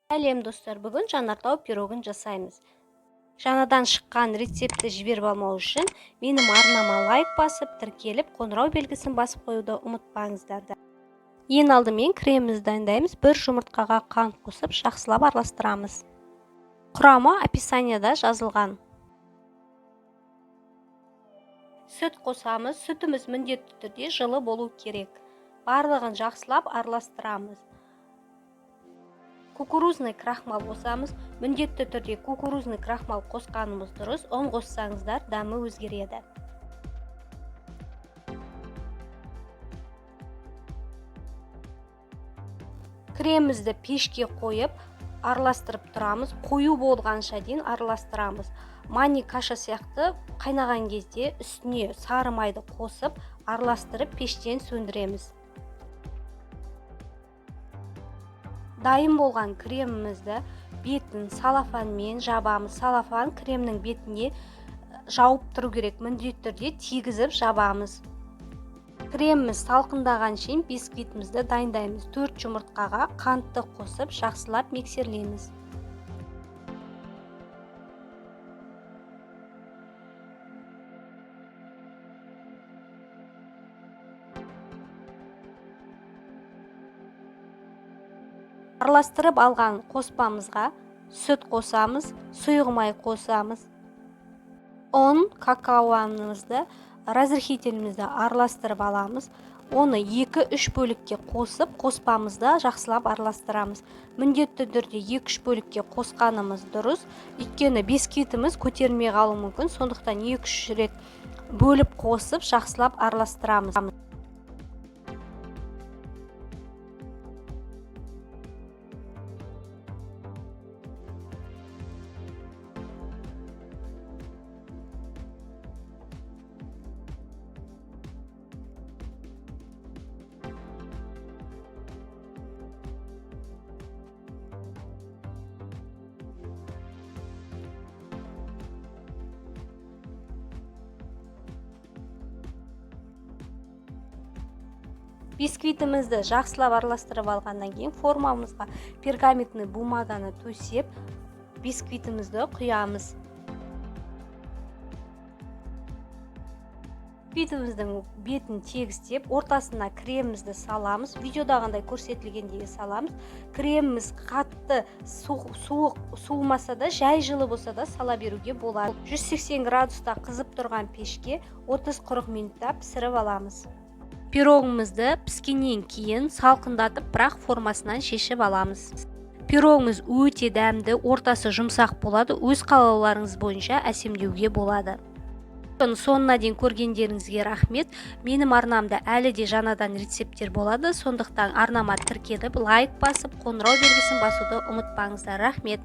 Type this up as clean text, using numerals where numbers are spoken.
Сәлем, достар! Бүгін жанартау пирогын жасаймыз. Жаңадан шыққан рецептті жіберіп алмау үшін менің арнама лайк басып, тіркеліп, қоңырау белгісін басып қоюды ұмытпаңыздар. Ең алдымен кремімізді дайындаймыз. Бір жұмыртқаға қант қосып, жақсылап араластырамыз. Құрамы описанияда жазылған. Сүт қосамыз. Сүтіміз міндетті түрде жылы болу керек. Барлығын жақсылап араластырамыз. Кукурузный крахмал қосамыз. Міндетті түрде кукурузный крахмал қосқанымыз дұрыс. Ұн қоссаңыздар, дәмі өзгереді. Кремімізді пешке қойып, араластырып тұрамыз. Қою болғанша дейін араластырамыз. Мани каша сияқты қайнаған кезде үстіне сары майды қосып, араластырып, пештен сөндіреміз. Дайын болған кремімізді бетін салафанмен жабамыз. Салафан кремнің бетіне жауып тұру керек, міндетті түрде тигізіп жабамыз. Креміміз салқындаған шейін бисквитімізді дайындаймыз. 4 жұмыртқаға қантты қосып, жақсылап миксерлейміз. Араластырып алған қоспамызға сүт қосамыз, сұйық май қосамыз. Ұн, какаомызды, разрыхлителімізді араластырып аламыз. Оны 2-3 бөлікке қосып, қоспамызды жақсылап араластырамыз. Міндетті түрде 2-3 бөлікке қосқанымыз дұрыс, өйткені бисквитіміз көтерілмей қалуы мүмкін, сондықтан 2-3 рет бөліп қосып, жақсылап араластырамыз. Бисквитімізді жақсылап араластырып алғаннан кейін формамызға пергаментный бумаганы төсеп, бисквитімізді құямыз. Бисквитіміздің бетін тегістеп, ортасына кремімізді саламыз. Видеодағындай көрсетілгендей саламыз. Креміміз қатты суық суымаса да, жай жылы болса да сала беруге болады. 180 градуста қызып тұрған пешке 30-40 минутта пісіріп аламыз. Пирогымызды піскеннен кейін салқындатып, бірақ формасынан шешіп аламыз. Пирогымыз өте дәмді, ортасы жұмсақ болады, өз қалауларыңыз бойынша әсемдеуге болады. Соңына дейін көргендеріңізге рахмет. Менің арнамда әлі де жаңадан рецепттер болады, сондықтан арнама тіркеліп, лайк басып, қоңырау белгісін басуды ұмытпаңыздар. Рахмет.